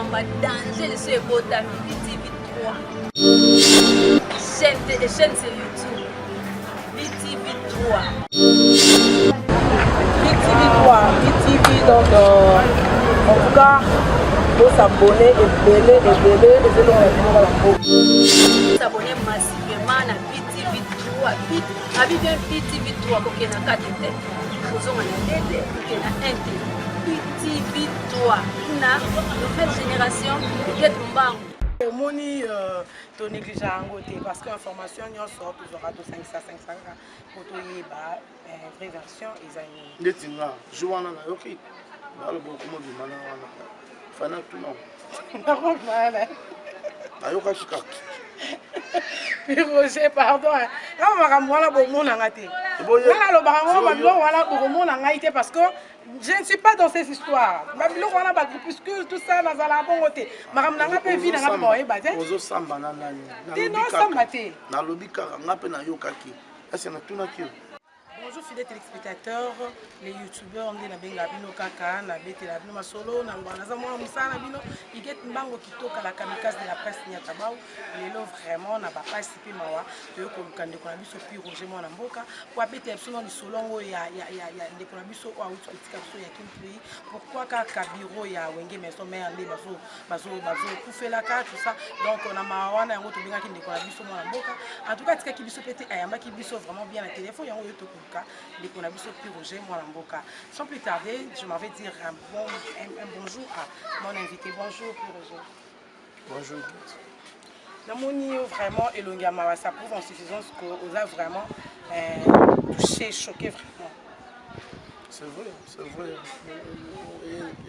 Makambo ya danger liso ebotami BTV 3. Chaîne, chaîne sur YouTube. BTV 3. BTV 3, BTV donc en tout cas bosabone ebele ebele ezolonga bino kala mboka. S'abonner massivement na BTV 3. Abi bien BTV 3 kokenda 4 te. Kozonga na 2 te, kokenda 1 te. BTV 3 na nouvelle génération Huguette Mbangu. Omoni to néglige yango te parce que information nyonso tozwaka, tosangisa sangisa kaka po toyeba vraie version eza nini. Ndeti nga jour wana nayoki baloba okoma obima na wana fana tuna. Nakomana. Nayokaki kaka. Roger, pardon, kama makambo wana bomonanga te. Nga nalobaka ngo, babiloko wana bokomona ngai te parce que je ne suis pas dans ces histoires. Babiloko wana, bagroupuscule, tout ça, nazala bongo te. Makambo na nga mpe vie na nga mpe baoyeba te. Ozosamba na nani? Te, naosamba te. Nalobi kaka, nga mpe nayokaki ese natunaki yo. Bonjour fidèles téléspectateurs, les youtubeurs, nde nabenga bino kaka, nabetela bino masolo na ngwa. Naza mwana mosala na bino, Iget Mbango Kitoka, la kamikaze de la presse Niatabau. Lelo vraiment na bapasi mpe mawa, toyei koluka ndeko na biso Pi Roger mwana mboka po abetela biso na lisolo yango ya ndeko na biso oyo awuti kotika biso ya Kimpui. Pourquoi kaka bureau ya Wenge Maison Mère nde bazokufelaka, tout ça? Donc na mawa wana yango tobengaki ndeko na biso mwana mboka. En tout cas atikaki biso mpe te, ayambaki biso vraiment bien na telefone. Yango oyo tokoluka ndeko na biso Pi Roger mwana mboka. Sans plus tarder, je m'en vais dire un bonjour à mon invité. Bonjour Pi Roger. Bonjour. Namoni yo vraiment elongi ya mawa, ça prouve en suffisance que oza vraiment touché, choqué vraiment. C'est vrai, c'est vrai.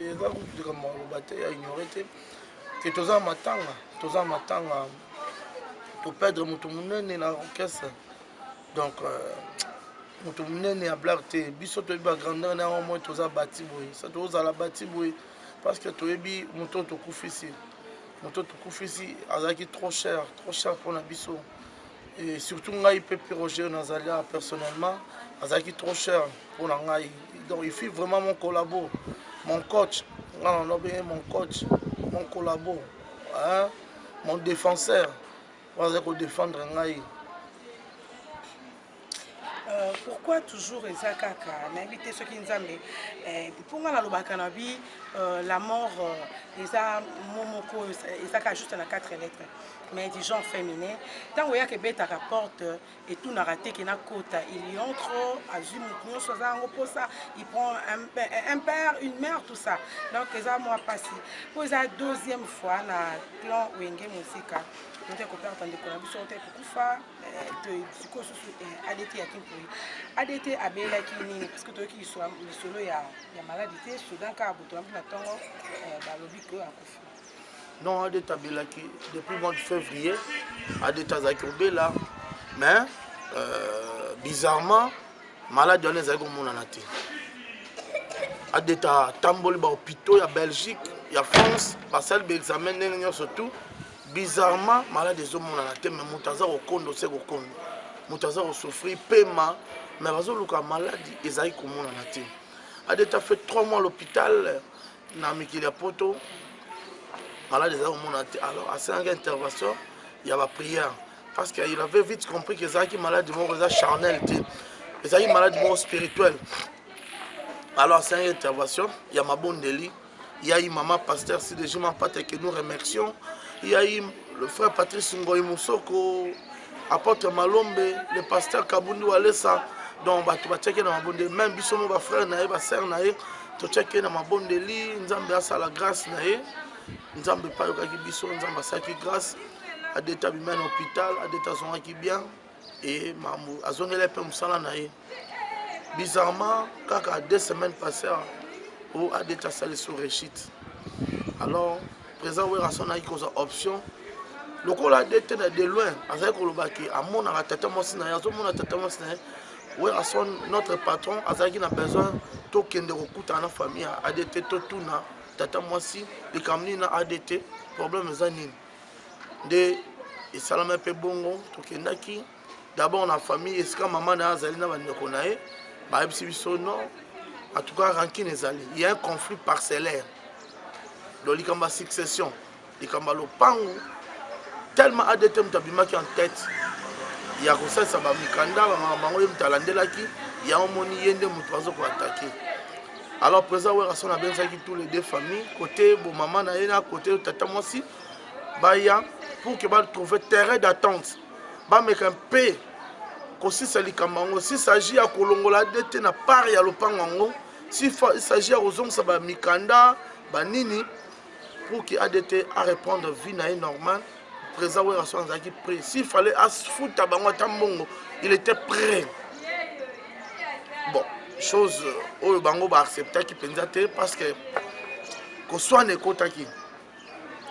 Eza kutu likambo aloba te, ya ignore te ke toza matanga, toza matanga, toperdre moto monene na orchestre. Donc moto monene ya blague te. Biso toyebi bagrandeur na yango. Moi toza bati boye, sa tozala bati boye parce que toyebi moto oyo tokufisi. Moto oyo tokufisi azalaki trop cher, trop cher mpona biso et surtout ngai mpe Pi Roger nazali awa personnellement, azalaki trop cher mpona ngai. Donc il fut vraiment mon collabo, mon coach. Ngai na nobenge mon coach, mon collabo, hein? Mon défenseur oyo azali kodéfendre ngai. Pourquoi toujours eza kaka? Nayebi te soki Nzambe mpo nga nalobaka na bi la mort eza mo moko oyo eza kaka juste na quatre lettres, mais du genre féminin. Ntango oyaka ebetaka porte, etunaka te ke nakota. Il y entre, azwi motu nyonso aza yango mposa. Il prend un père, une mère, tout ça. Donc eza mwa mpasi mpo eza deuxième fois na clan Wenge Mosika tote koperdre ndeko na biso te kokufa. Sikoyo susu ADT ya Kimpui. ADT abelaki nini? Parce que toyoki lisolo ya maladie te. Soudain kaka boto yambi na ntongo, balobi ke akufi. Non, ADT abelaki depuis mois de février. ADT azalaki kobela, mais bizarrement maladie wana ezalaki komonana te. ADT atamboli bahôpitaux ya Belgique, ya France, basali baexamen ndenge nyonso tout. Bizarrement maladie ezomonana te, mais moto aza kokondo se kokondo, moto aza kosouffrir pema, mais bazoluka maladie ezalaki komonana te. ADT a fait 3 mois à l'hôpital na mikili ya poto, maladie ezalaki komonana te. Alors asalaki intervention ya baprière parce que il avait vite compris que ezalaki maladie moko eza charnel te, ezalaki maladie moko spirituelle. Alors asalaki intervention ya mabondeli. Il y a eu maman pasteur CDG Mampata que nous remercions. Il y a eu le frère Patrice Ngoy Moussoko, apôtre Malombe, le pasteur Kabundi Walesa. Donc bato batiaki na mabondeli, même biso mo bafrère na ye, basœur na ye, totiaki na mabondeli. Nzambe asala grâce na ye. Nzambe epai ayokaki biso, Nzambe asalaki grâce. ADT abima na hôpital, ADT azongaki bien e mambo azongeli mpe mosala na ye. Bizarrement kaka 2 semaines passées o ADT asali so rechute. Alors président Werrason ayaki kozwa option lokola ADT na de loin azali koloba ke amonaka tata mwasi na ye, azomona tata mwasi na ye. Werrason, notre patron, azalaki na besoin tokende kokutana na famille ya ADT, totuna tata mwasi likambo nini na ADT, problème eza nini. Nde esalama mpe bongo. Tokendaki d'abord na famille esika mama na ye azali na bandeko na ye. Bayebisi biso non, en tout cas rancune ezali, il y a un conflit parcellaire. Donc likambo ya succession, likambo ya lopango, tellement ADT moto abimaki en tête ya kosalisa bamikanda bamakambo yango, ye moto alandelaki yango, moni ye nde moto bazo koattaquer. Alors président Werrason abengisaki tous les deux familles, côté bomama na ye na côté tata mwasi, baya pour que batrouve terrain d'attente, bameka mpe kosisa likambo yango. Si s'agit ya kolongola ADT na part ya lopango yango, si s'agit ya kozongisa bamikanda banini pour que ADT a reprendre vie na ye normale, président Werrason azalaki prêt. S'il fallait afuta bango ata mbongo, il était prêt. Bon, chose oyo bango baacceptaki mpenza te, parce que koswana ekotaki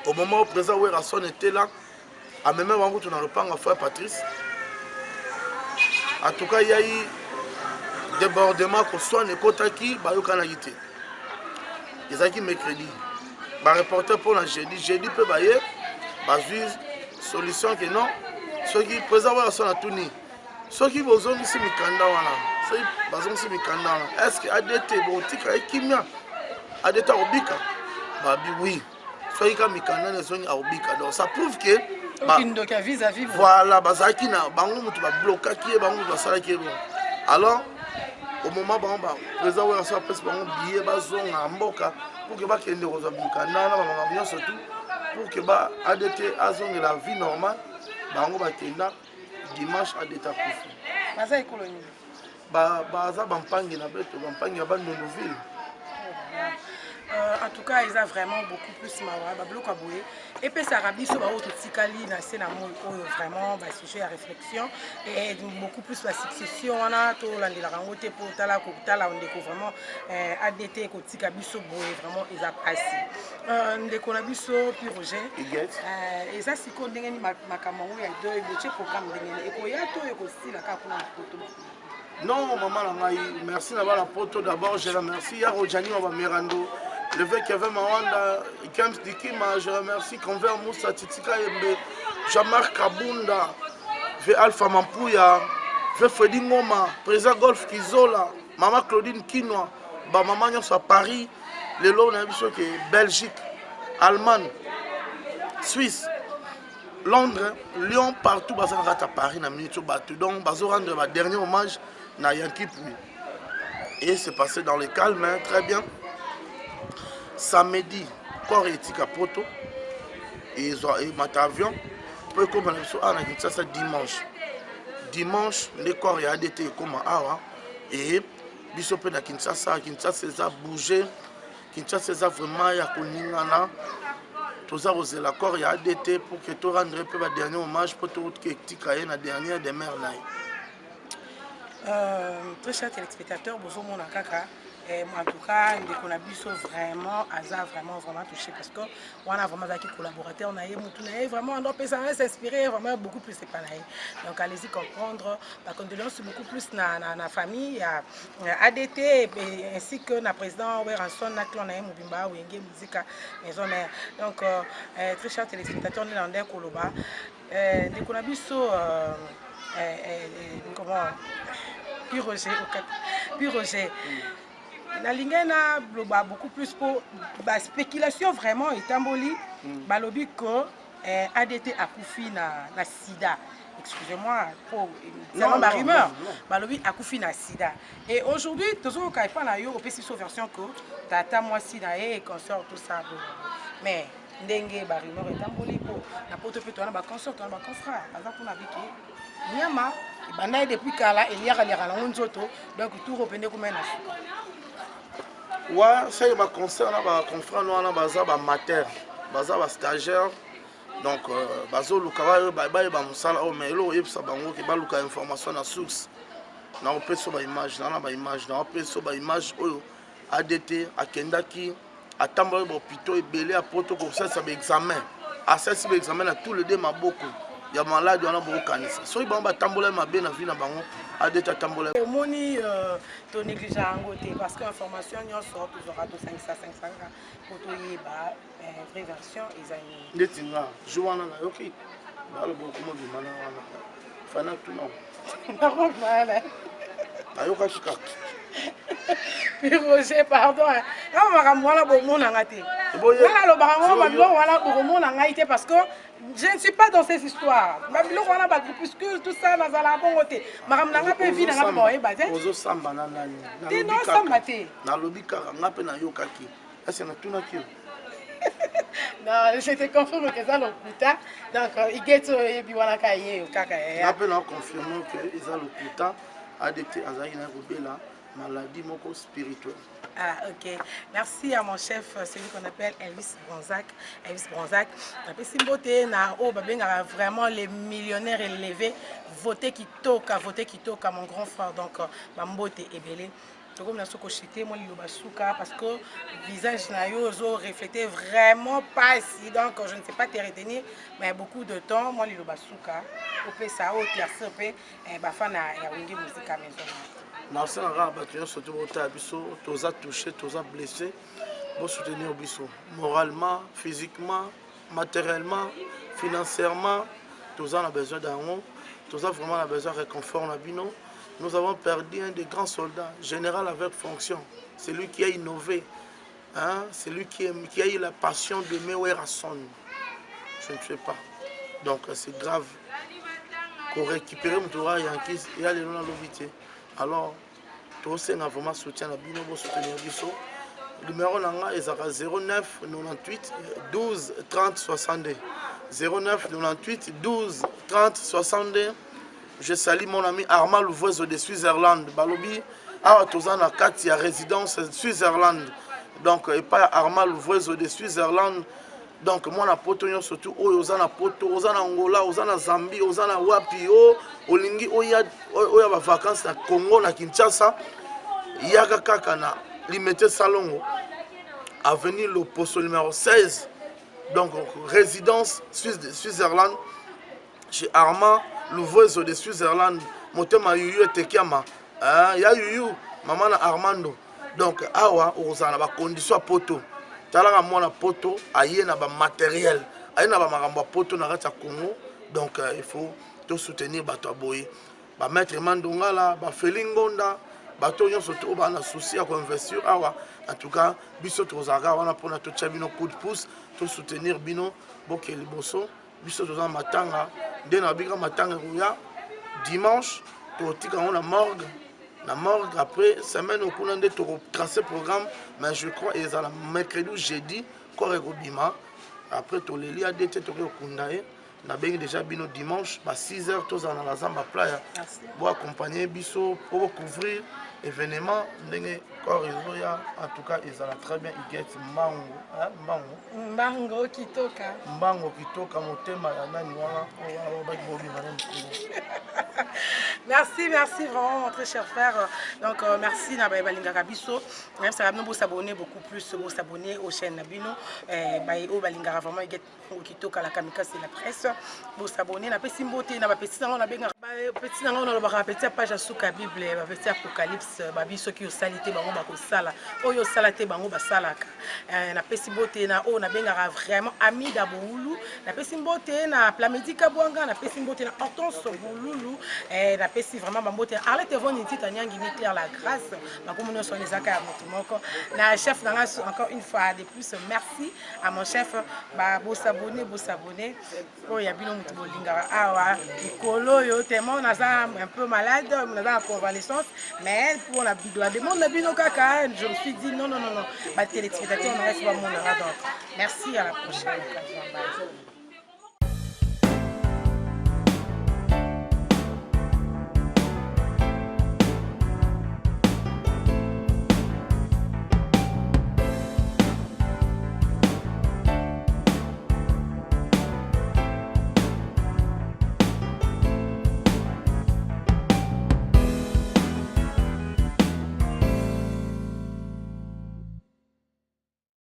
au moment où président Werrason était là, amema bango kutu na lopango ya frère Patrice. En tout cas, yai débordement, koswana ekotaki, bayokanaki te. Ezalaki mercredi, bareporter mpo na jeudi. Jeudi mpe baye, bazwi solution ke non, soki président Werrason atuni soki bozongisi mikanda wana, soki bazongisi mikanda wana, est ce que ADT bokotika ye kimia, ADT akobika? Babi oui, soki ka mikanda na ezongi, akobika. Donc ça prouve que Okindoki ya vis-à-vis. Voilà, bazalaki na bango, moto bablokaki ye, bango moto basalaki ye. Bon, alors au moment bango ba président oyo aso apesi bango billet, bazonga na mboka pour que bakende kozwa mikanda wana, bamakambo nyonso tout pour que ba ADT azongela vie normale. Bango bakenda dimanche, ADT akufi. Baza ekolo nini? Baza bampangi na beto, bampangi ya Bandunduville. En tout cas, eza vraiment beaucoup plus mawa. Babiloko ya boye epesaka biso baoyo totikali na se na moi oyo vraiment basujet ya réflexion et beaucoup plus basuccession wana tolandelaka yango te, mpo tala kotala ndeko vraiment ADT ekotika biso boye, vraiment eza pasi. Ndeko na biso Pi Roger, eza sikoyo ndenge nini makambo yango ya deuil? Botie programme ndenge nini? Ekoya to ekosila kaka kuna na Poto? Non, mama na ngai, merci na bana Poto. D'abord, je remercie Yaro Jani wa Bamerando, l'évêque Kevin Mawanda, Kems Dikima, je remercie Conver Moussa, Titika Yembe, Jean-Marc Kabunda, V Alpha Mampuya, V Freddy Ngoma, président Golf Kizola, Mama Claudine Kinwa, ba mama nyonso à Paris, lelo na biso ke Belgique, Allemagne, Suisse, Londres, Lyon, partout baza na kati ya Paris na minute oyo bato donc bazo rendre ba dernier hommage na Yankee Pui. Et c'est passé dans le calme, hein, très bien. Samedi, corps etika Poto ezwa emata avion mpo ekóma na biso awa na Kinshasa dimanche. Dimanche nde corps ya ADT ekóma awa e biso mpe na Kinshasa. Kinshasa eza bouge, Kinshasa eza vraiment ya koningana. Toza kozela corps ya ADT pour que to rendre mpe ba dernier hommage mpo totika ye na dernière demeure na ye. Très cher téléspectateur, bozomona kaka en tout cas ndeko na biso vraiment aza vraiment vraiment touché, parce que wana vraiment azalaki collaborateur na ye, mutu na ye vraiment ando apesa na s'inspirer vraiment beaucoup plus epa na ye. Donc allez-y comprendre, bacondoléance beaucoup plus na famille ya ADT et ainsi que na président Werrason na clan na ye mobimba Wenge Musica Maison Mère. Donc très cher téléspectateur, nde na nde koloba ndeko na biso comment, Pi Roger, Pi Roger, nalingi naloba beaucoup plus mpo baspéculation vraiment etamboli. Balobi ke ADT akufi na sida. Excusez-moi po selon barumeur, balobi akufi na sida. Et aujourd'hui tozoyoka epa na yo, opesi biso version ke tata mwasi na ye, consort, tout ça. Mais ndenge barumeur etamboli, mpo na Poto mpe towana baconsort, towana baconfrère baza kuna biki nyama ebanda ye depuis kala, eliaka liaka nango nzoto. Donc tour opende kumai na suka. Wa seke baconcert na baconfrère wana baza baamateur, baza bastagiaire, donc bazoluka bayeba mosala oyo. Mais eloko oyebisa bango ke baluka information na source. Naopesa baimage na baimage, naopesa baimage oyo ADT akendaki, atambolaki bahôpitaux ebele ya Poto kosalisa baexamen. Asalisi baexamen na tous les deux maboko ya maladi wana. Bokokanisa soki bango batambolaki mabe na vie na bango, ADT atambolaki. Omoni, tonéglige yango te, parce que information nyonso tozwaka, tosangisa sangisaka po toyeba vraie version eza nini. Ndeti nga jour wana nayoki baloba okoma obima na wana fana tuna. Nayokaki kaka. Roger, pardon. Nga makambo wana bomona nga te. Nga nalobaka ngo babiloko wana bokomona ngai te parce que je ne suis pas dans ces histoires. Babiloko wana ba groupuscule tout ça nazala bongo te. Makambo na nga mpe vie na nga mpe baoyeba te. Ozosamba na nani? Te naosamba te. Nalobi kaka nga mpe nayokaki. Ese natunaki yo. Non, je te confirme que eza lokuta. Donc, Igeti oyebi wana kaka ye kaka yaya. Nga mpe na confirme que eza lokuta. ADT azalaki na kobela maladie moko spirituelle. Ah, ok. Merci à mon chef, celui qu'on appelle Elvis Bronzac. Elvis Bronzac. Napesi mbote na oyo babengaka vraiment les millionnaires élevés. Voter kitoka, voter kitoka, mon grand frère. Donc, bambote ebele. Tokomi na soko chite mwa liloba suka parce que visage na yo ozo refléter vraiment pasi. Donc, je ne sais pas te retenir, mais beaucoup de temps, mwa liloba suka. Opesa oyo éclaircir pe eh, bafana ya Wenge Musica Maison Naosala kaka bato nyonso to botala biso, toza touché, toza blessé, bosoutenir biso moralement, physiquement, matériellement, financièrement. Toza na besoin d'yango, toza vraiment na besoin réconfort na bino. Nous avons perdu un des grands soldats, général avec fonction, celui qui a innové, hein, celui qui a eu la passion de Mewerason. Je ne sais pas. Donc c'est grave. Korécupérer moto oyo Yankees ya lelo nalobi te. Alors tosenga vraiment soutien na bino, bosoutenir biso. Numéro na nga ezalaka 09 98 12 30 62. 09 98 12 30 62. Je salue mon ami Armand Louvoiseau de Switzerland. Balobi awa toza na kati ya résidence Switzerland. Donc epai ya Armand Louvoiseau de Switzerland. Donc mwana poto nyonso tu oyo oza na poto, oza na Angola, oza na Zambie, oza na wapi, o olingi oya oya ba vacances na Congo na Kinshasa, yaka kaka na Limete Salongo, avenue Loposo numéro 16. Donc résidence Suisse, Switzerland, chez Armand Louvoiseau de Switzerland. Motema yuyu etekiama, hein, ya yuyu mama na Armando. Donc awa okozala na ba condition ya poto. Talaka mwana poto aye na ba matériel, aye na ba makambo ya poto na kati ya Congo. Donc il faut to soutenir bato ya boye, ba maître Mandongala, ba Feli Ngonda, bato nyonso to ba na souci ya koinvestir awa. En tout cas biso tozalaka wana mpona totia bino coup de pouce, to soutenir bino boke liboso. Biso toza matanga nde na bika matanga ekoya dimanche, tokotika yango na morgue, na morgue après semaine okuna nde tokotrace programme. Mais je crois ezala mercredi ou jeudi corps ekobima. Après toleli ADT, tokoki kokunda ye. Nabengi déjà bino dimanche ba 6 heures tozala na la Zamba Playa, bo accompagner biso po couvrir événement ndenge corps ezoya. En tout cas ezala très bien. Iget Mbango, hein, Mbango. Mbango kitoka. Mbango kitoka, motema ya nani wana oyo wana baki bobima na mokolo. Merci, merci vraiment mon très cher frère. Donc merci na ba balingaka biso. Même ça bino s'abonner beaucoup plus, bo s'abonner aux chaînes na bino. Ba oyo balingaka vraiment Iget Kitoka la kamikaze de la presse. Bo s'abonner na pesi mbote na ba pesi nango na benga ba pesi nango na lobaka petit page ya suka Bible, ba petit Apocalypse, ba biso ki osali te bango bakosala. Oyo osala te bango basalaka. Na pesi mbote na oyo na bengaka vraiment Amida Boulu, na pesi mbote na Plamedica Bwanga, na pesi mbote na Hortense Boululu, na pesi vraiment ba mbote Arlette Evoni Ntita Nyangi mi Claire la grâce, bakomo nyonso wana ezaka ya moto moko. Na chef na nga encore une fois de plus merci à mon chef, ba bo s'abonner, bo s'abonner. Oyo ya bino moto bolingaka awa likolo oyo tellement naza un peu malade, naza na convalescence, mais pour la demande na bino kaka je me suis dit non, non, non, non, ba téléspectateurs na ngai faut bamonanga. Donc merci, à la prochaine occasion. Bye.